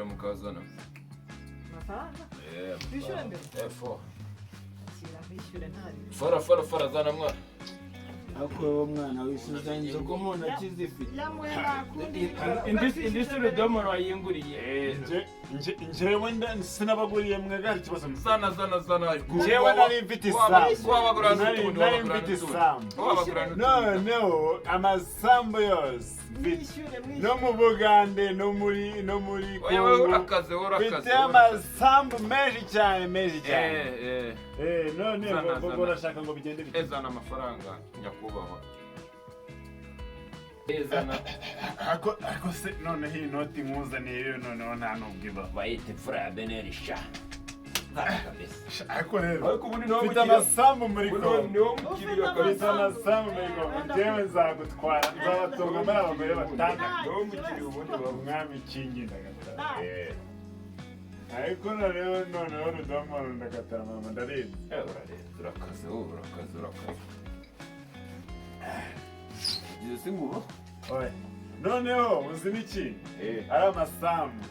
Mukongera mukazana. Amafaranga. Eh. Twishyure mbere. Eh, fo. Akira wishyure ntari. Fara, fara, fara, zana mwana. Ariko wowe mwana wishyuza inzoga umuntu akizifite. Yamuhe nakundi. Indi si rudomoro wayinguriye. Eh. Njyewe sinabaguriye mwega, hari ikibazo mufite? Zana, zana, zana. Njyewe nari mfite isambu. Wabagura n'utundi. Nari Wabagura mfite n'utundi. isambu. Wabagura n'utundi. Noneho amasambu yose mfite Mwishyure, no mwishyure. mu Bugande, no muri Oya, wowe Congo. urakaze, wowe urakaze. Mfite amasambu menshi cyane, menshi cyane. Eh, eh. Eh, none Zana, ngo zana. urashaka ngo bigende bite? Eh, zana amafaranga, nyakubahwa. Eh, zana. Ariko se noneho iyi noti nkuzaniye yo, noneho nta nubwo iba. Bayita imfura ya beneri sha. Zana kabisa. Ariko rero Ariko ubundi niwo mfite mukiriya. amasambu muri Congo. Niwo mukiriya Ufite Mfite kabisa. amasambu muri Congo. Njyewe nzagutwara, nzabatunga muri abagore batandatu. Niwo mukiriya ubundi wa Umwami Kingi ndagatara. Eh. Ariko noneho rudomoro ndagatara, mama, ndarenze. Eh, urarenze, urakaze wowe, urakaze, urakaze. Ugize se ngubu? Oya. Noneho uzi n'ikindi? Eh. Ari amasambu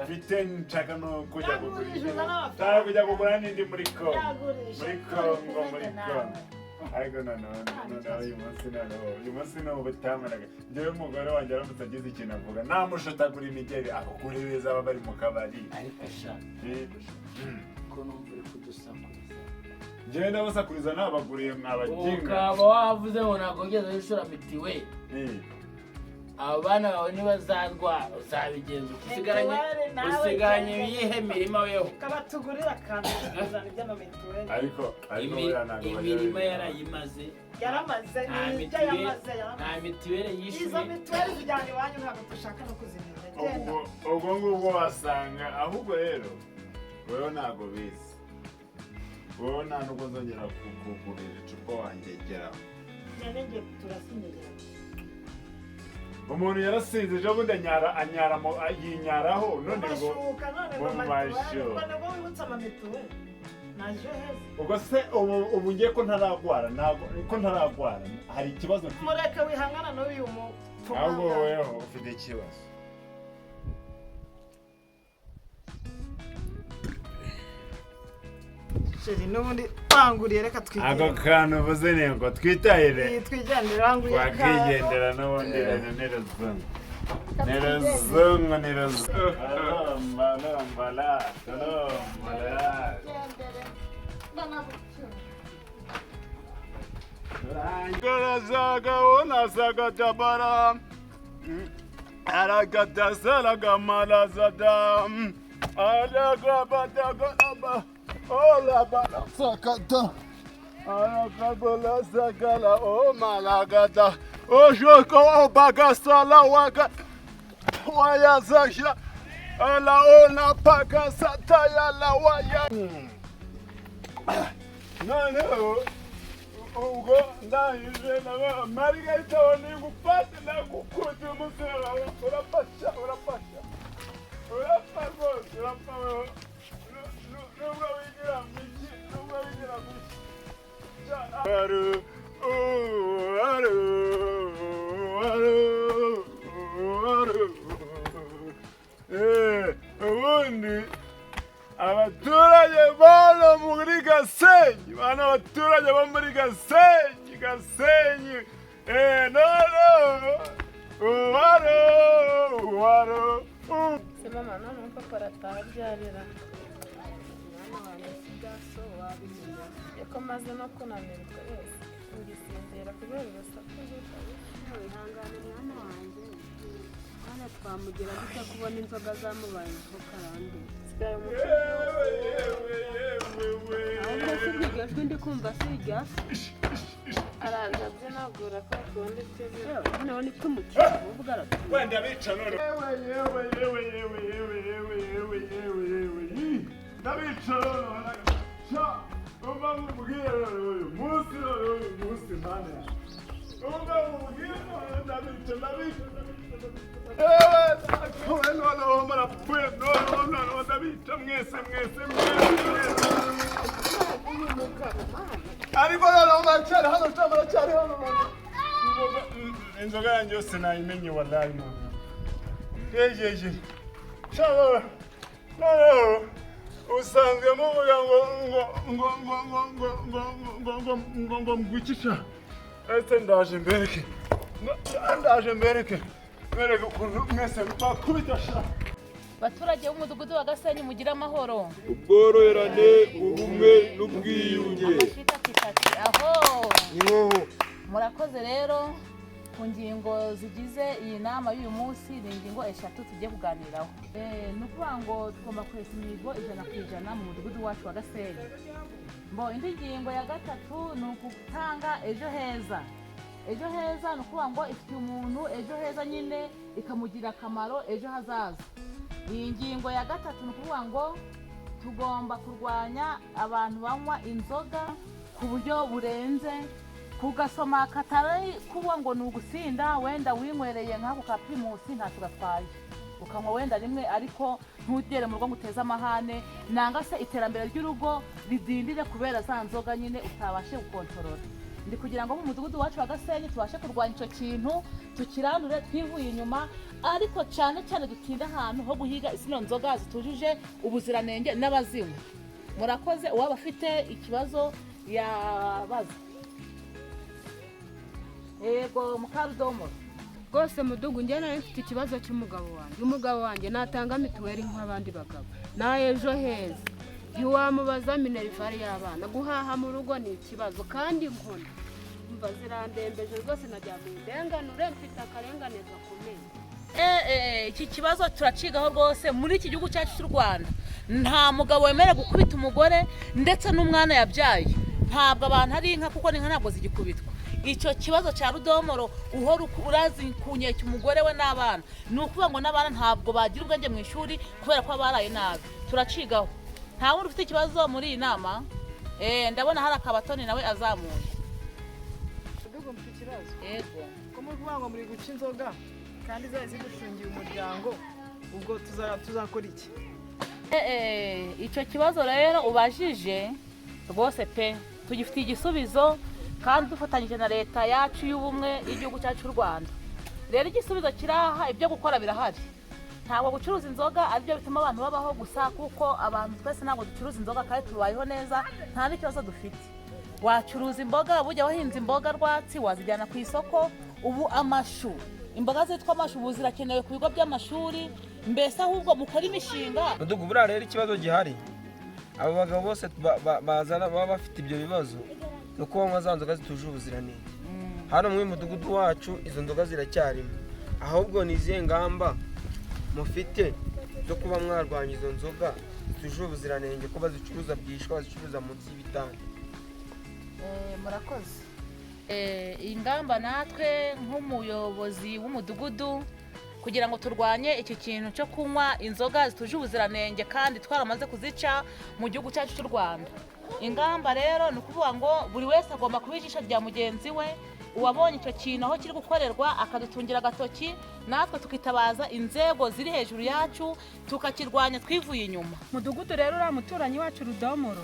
mfite, nshaka no kujya kugura Yagurisha, uzana amafaranga. nshaka kujya kugura n'indi muri Congo. Yagurisha. Muri Congo, muri Congo. Ariko noneho uyu munsi ni ubutamaraga. Njyewe umugore wanjye aramutse agize ikintu avuga, namushotagura imigeri ako kuri beza baba bari mu kabari. Ariko sha, Eh, ko numva uri kudusakuriza? Njyewe ndabasakuriza, nabaguriye mwabaginga. Ukaba wavuze ngo ntabwo wigeze wishura mitiweli. Eh. Abo bana bawe ntibazarwara, uzabigenza ute? Usigaranye Mituweli nawe usigaranye genda. iyihe mirima weho? Kabatugurira akantu kuzana iby'amamituweli. Ariko buriya ntabwo bajya Imirima babikora. yarayimaze. Yaramaze. Nta Ni ibyo mituweli, yamaze, nta yaramaze. mituweli Izo yishyuye. mituweli zijyana iwanyu, ntabwo dushaka no kuzimenya. Genda. Ubwo ngubwo wasanga ahubwo rero wowe ntabwo bizi, wowe nta nubwo nzongera kukugurira icupa wanjye geraho. Njye njye turasinyigira. Umuntu yarasinze ejo bundi anyara yinyaraho, none ngo Amashuka none ngo mu mituweli. mashuka. Ubwo nibwo wibutse amamituweli naje heza. Ubwo se ubu ngiye ko ntaragwara, ntabwo ko ntaragwara hari ikibazo mfite? Mureke wihangana n'uyu mupfu. Ahubwo woweho ufite ikibazo. Chéri, n'ubundi wanguriye, reka Ako twigendere. kantu uvuze ni ngo twitahire. Iyi, twigendere, wanguriye. Twakigendera n'ubundi, ibintu ni ruzungu, ni ruzungu, ni ruzungu. Aromba romba la romba la. Garazaga aragatasaragamalazada aragabadagalaba olabalasakata aragabolasagala omalagada ojoko obagasala waga wayazaja ala ona pakasatayala waya. Noneho ubwo ndangije nawe Margarita nigufate, nagukunze umusore wawe, urafasha, urafasha, urapfa rwose, urapfa wewe. Nubwo wigira mwiki, nubwo wigira mwiki. Aru, aru, aru, aru. Eh, ubundi abaturage bano muri Gasenyi, bano abaturage bo muri Gasenyi, Gasenyi, eh, no waro waro. Se mama, none papa arataha abyarira? Mwana wanjye, si bya so wabimenya ko maze no kunanirwa yose ngisinzira kubera urusaku rw'ikabuye. Wihangane mwana wanjye, mwana twamugira gute kubona inzoga zamubaye karande? Sigaye umuco. Yewe, yewe, yewe we. Ahubwo si iryo jwi ndi kumva si irya se? Araza abyinagura ko akunda ibyo. Yewe, noneho nitumukiye ahubwo aratumva. Wenda bica none. Yewe, yewe, yewe, yewe, yewe, yewe, yewe, yewe, yewe. Ih, ndabica none. Sha, umva mubwire none uyu munsi, none uyu munsi, mana yanjye. Umva mubwire none, ndabica, ndabica, ndabica, ndabica. Yewe, ndapfuye noneho, murapfuye noneho, noneho ndabica mwese, mwese, mwese, mwese. Ariko noneho muracyari hano, sha, muracyari hano none. Inzoga yanjye yose nayimenye, wallahi none. Yejeje. Sha noneho usanzwe muvuga ngo ngo ngo ngo ngo ngo ngo ngo ngo ngo ngo ngwikisha. Ese ndaje mbereke, ndaje mbereke, mbereke ukuntu mwese bakubita sha. Baturage b'umudugudu wa Gasenyi, mugire amahoro. Ubworoherane, ubumwe n'ubwiyunge. Amashikatikati aho. Ni Murakoze. Rero ku ngingo zigize iyi nama y'uyu munsi, ni ingingo eshatu tugiye kuganiraho. Ni ukuvuga ngo tugomba kwesa imihigo 100% mu mudugudu wacu wa Gasenyi. Mbo indi ngingo ya gatatu ni ugutanga Ejo Heza. Ejo Heza ni ukuvuga ngo ifitiye umuntu ejo heza nyine, ikamugirira akamaro ejo hazaza. Iyi ngingo ya gatatu ni ukuvuga ngo tugomba kurwanya abantu banywa inzoga ku buryo burenze, kugasoma katari kuba ngo ni ugusinda. Wenda winywereye nk'ako ka Primus, ntacyo gatwaye, ukanywa wenda rimwe, ariko ntugere mu rugo ngo uteze amahane, nanga se iterambere ry'urugo ridindire kubera za nzoga nyine utabashe gukontorora. Ndi kugira ngo mu mudugudu wacu wa Gasenyi tubashe kurwanya icyo kintu, tukirandure twivuye inyuma, ariko cyane cyane dutinde ahantu ho guhiga zino nzoga zitujuje ubuziranenge n'abazinywa. Murakoze. Uwaba afite ikibazo yabaza. Yego, Mukarudomoro. Rwose mudugu, njye nari mfite ikibazo cy'umugabo wanjye. Umugabo wanjye natanga mituweli nk'abandi bagabo, na Ejo Heza ntiwamubaza, minerval y'abana, guhaha mu rugo ni ikibazo, kandi inkoni mva zirandembeje rwose. Najya mu ndenganure, mfite akarengane gakomeye. Iki kibazo turacigaho rwose. Muri iki gihugu cyacu cy'u Rwanda nta mugabo wemerewe gukubita umugore ndetse n'umwana yabyaye. Ntabwo abantu ari inka, kuko n'inka ntabwo zigikubitwa. Icyo kibazo cya Rudomoro uhora urazi kunyeka umugore we n'abana, ni ukuvuga ngo n'abana ntabwo bagira ubwenge mu ishuri kubera ko baraye nabi. Turacigaho. Nta wundi ufite ikibazo muri iyi nama? Ndabona hari akabatoni nawe azamuye. Mudugu, mfite ikibazo. Yego. Ko muri kuvuga ngo muri guca inzoga kandi zari zigucungiye umuryango, ubwo tuzakora iki? Icyo kibazo rero ubajije rwose pe, tugifitiye igisubizo kandi dufatanyije na leta yacu y'ubumwe y'igihugu cyacu cy'u Rwanda. Rero igisubizo kiraha, ibyo gukora birahari. Ntabwo gucuruza inzoga aribyo bituma abantu babaho gusa, kuko abantu twese ntabwo ducuruza inzoga kandi tubayeho neza, nta n'ikibazo dufite. Wacuruza imboga, bujya wahinze imboga rwatsi wazijyana ku isoko. Ubu amashu, imboga zitwa amashu ubu zirakenewe ku bigo by'amashuri. Mbese ahubwo mukore imishinga. Mudugu, buriya rero ikibazo gihari, abo bagabo bose bazana baba bafite ibyo bibazo, ni uko banywa za nzoga zitujuje ubuziranenge. Hano muri uyu mudugudu wacu izo nzoga ziracyarimo. Ahubwo ni izihe ngamba mufite zo kuba mwarwanya izo nzoga zitujuje ubuziranenge, ko bazicuruza bwishwa, bazicuruza munsi y'ibitanda? Murakoze. Ingamba natwe nk'umuyobozi w'umudugudu kugira ngo turwanye iki kintu cyo kunywa inzoga zituje ubuziranenge kandi twaramaze kuzica mu gihugu cyacu cy'u Rwanda, ingamba rero ni ukuvuga ngo buri wese agomba kuba ijisho rya mugenzi we. Uwabonye icyo kintu aho kiri gukorerwa akadutungira agatoki, natwe tukitabaza inzego ziri hejuru yacu, tukakirwanya twivuye inyuma. Mudugudu, rero uriya muturanyi wacu Rudomoro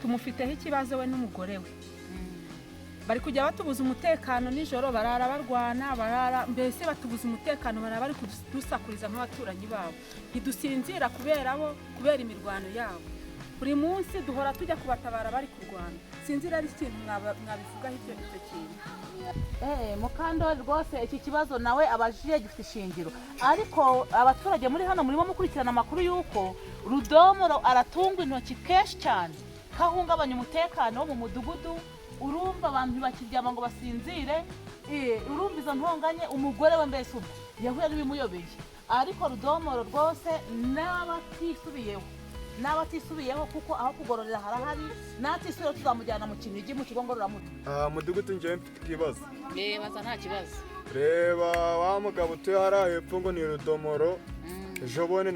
tumufiteho ikibazo, we n'umugore we bari kujya batubuza umutekano nijoro, barara barwana, barara mbese batubuza umutekano, barara bari kudusakuriza nk'abaturanyi babo. Ntidusinzira kubera bo, kubera imirwano yabo. Buri munsi duhora tujya kubatabara bari kurwana. Sinzi rero ikintu mwabivugaho icyo kintu. Mukandori, rwose iki kibazo nawe abajije gifite ishingiro, ariko abaturage muri hano murimo mukurikirana amakuru y'uko Rudomoro aratungwa intoki kenshi cyane ko ahungabanya umutekano wo mu mudugudu. Urumva abantu ntibakiryama ngo basinzire. Urumva izo ntonganye, umugore we mbese ubwo yahuye n'ibimuyobeye. Ariko Rudomoro rwose n'abatisubiyeho, n'abatisubiyeho, kuko aho kugororera harahari, n'atisubiyeho tuzamujyana mu Kinigi mu kigo ngororamuco. Aha mudugudu, njyewe mfite ikibazo. Reba, nta kibazo. Reba wa mugabo utuye hariya hepfo ngo ni Rudomoro, ejo bundi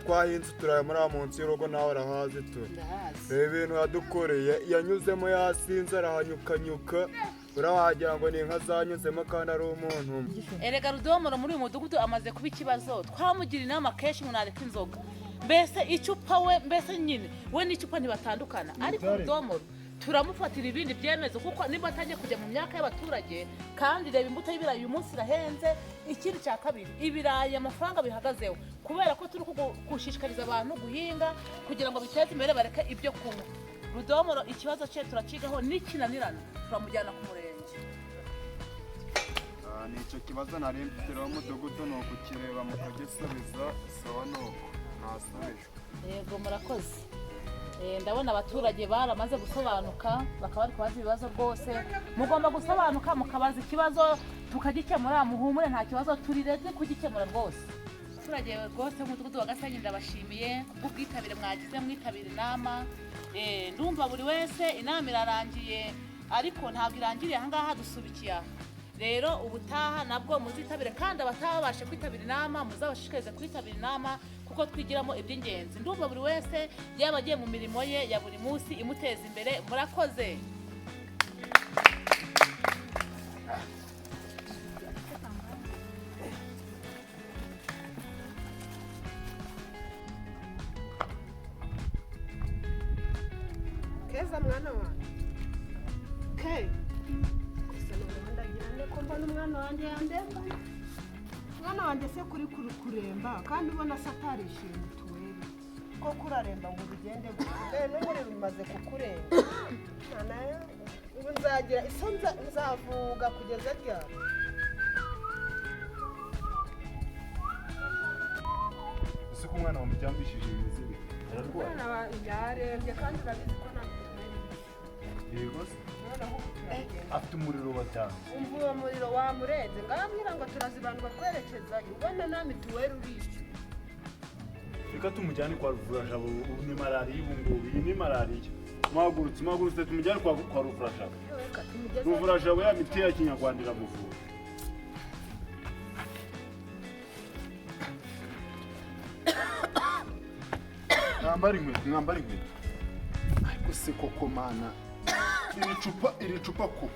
twahinze uturayi muri munsi y'urugo, nawe arahazi turi. Ndahazi. Reba ibintu yadukoreye, yanyuzemo yasinze, arahanyukanyuka, uriya wagira ngo ni inka zanyuzemo kandi ari umuntu umwe. Erega Rudomoro muri uyu mudugudu amaze kuba ikibazo. Twamugira inama kenshi ngo nareke inzoga, mbese icupa we, mbese nyine we n'icupa ntibatandukana. Ariko Rudomoro turamufatira ibindi byemezo, kuko niba atangiye kujya mu myaka y'abaturage, kandi reba imbuto y'ibirayi uyu munsi irahenze. Ikindi cya kabiri, ibirayi amafaranga bihagazeho. Kubera ko turi gushishikariza abantu guhinga kugira ngo biteze imbere, bareke ibyo kunywa. Rudomoro ikibazo cye turakigaho, nikinanirana turamujyana ku murenge. Ah, ni icyo kibazo nari mfite rero mudugudu, ni ukukireba mukagisubiza. Sawa, ni uko ntasubijwe. Yego, murakoze. Ndabona abaturage baramaze gusobanuka, bakaba bari kubaza ibibazo. Rwose mugomba gusobanuka mukabaza ikibazo tukagikemura. Muhumure, nta kibazo, turireze kugikemura rwose. Abaturage rwose b'umudugudu wa Gasenyi, ndabashimiye kubw'ubwitabire mwagize mwitabira inama. Ndumva buri wese, inama irarangiye, ariko ntabwo irangiriye ahangaha, dusubikiye aha. Rero ubutaha nabwo muzitabire, kandi abatabashe kwitabira inama muzabashishikarize kwitabira inama, kuko twigiramo iby'ingenzi. Ndumva buri wese yaba agiye mu mirimo ye ya buri munsi imuteza imbere. Murakoze. Keza, mwana wanjye ke, gusa noneho ndagira nde ko mbona umwana wanjye yandemba? Mwana wanjye se, kuri kuri kuremba kandi ubona se atarishyuye mituweli, ko kuraremba ngo bigende gute? Dore n'umuriro umaze kukurenga. Mwana, ubu nzagira iso nzavuga kugeza ryari? Ese ko umwana wamuryamishije bimeze bite? Ararwaye? Umwana wanjye yarembye, kandi urabizi ko nta mituweli. Yego se. Noneho ubu turagenda. Afite umuriro wa tanu. Umva, uwo muriro wamurenze. Ngambwira ngo turazibandwa twerekezayo, ubona nta mituweli urishyura. Reka tumujyane kwa Ruvurajabo. Ubu ni malariya, ubu ngubu iyi ni malariya. Muhagurutse, muhagurutse, tumujyane kwa Ruvurajabo. Reka tumugeze. Ruvurajabo ya miti ya kinyarwanda iramuvura. Mwambare inkweto, mwambare inkweto. Ariko se koko mana, iri cupa, iri cupa ko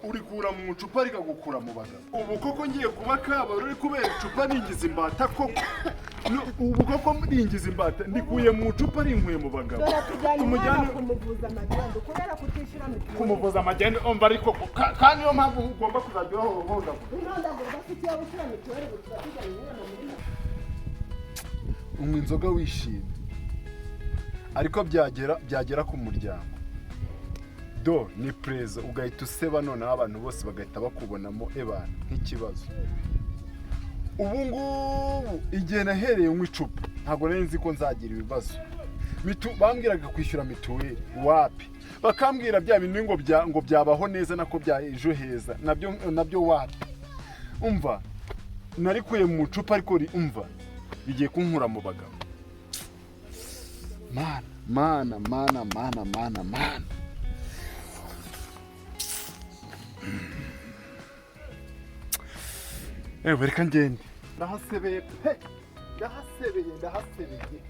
urikura mu icupa rikagukura mu bagabo. Ubu koko ngiye kuba kabaro uri kubera icupa ningiza imbata koko? No, ubu koko ningiza imbata, ndikuye mu icupa rinkuye mu bagabo. Dore tujyanye umwana Tumujyane kumuvuza amagendo kubera kutishyura mituweli. Kumuvuza amagendo, umva ariko kandi niyo mpamvu ugomba kuzajya urahondagura. Intondagura udafite iyo wishyura mituweli, ubu tuba tujyanye umwana muri Unywa inzoga wishimye, ariko byagera ku muryango do ni perezida ugahita useba, noneho abantu bose bagahita bakubonamo ebana nk'ikibazo. Ubu ngubu igihe nahereye nywa icupa, ntabwo nari nzi ko nzagira ibibazo. Bambwiraga kwishyura mituweli wapi, bakambwira bya bintu ngo byabaho neza, nako bya ejo heza nabyo wapi. Umva, narikuye mu icupa, ariko umva bigiye kunkura mu bagabo. Mana, mana, mana, mana, mana, mana! Ewe, reka ngende, ndahasebeye pe, ndahasebeye, ndahasebeye.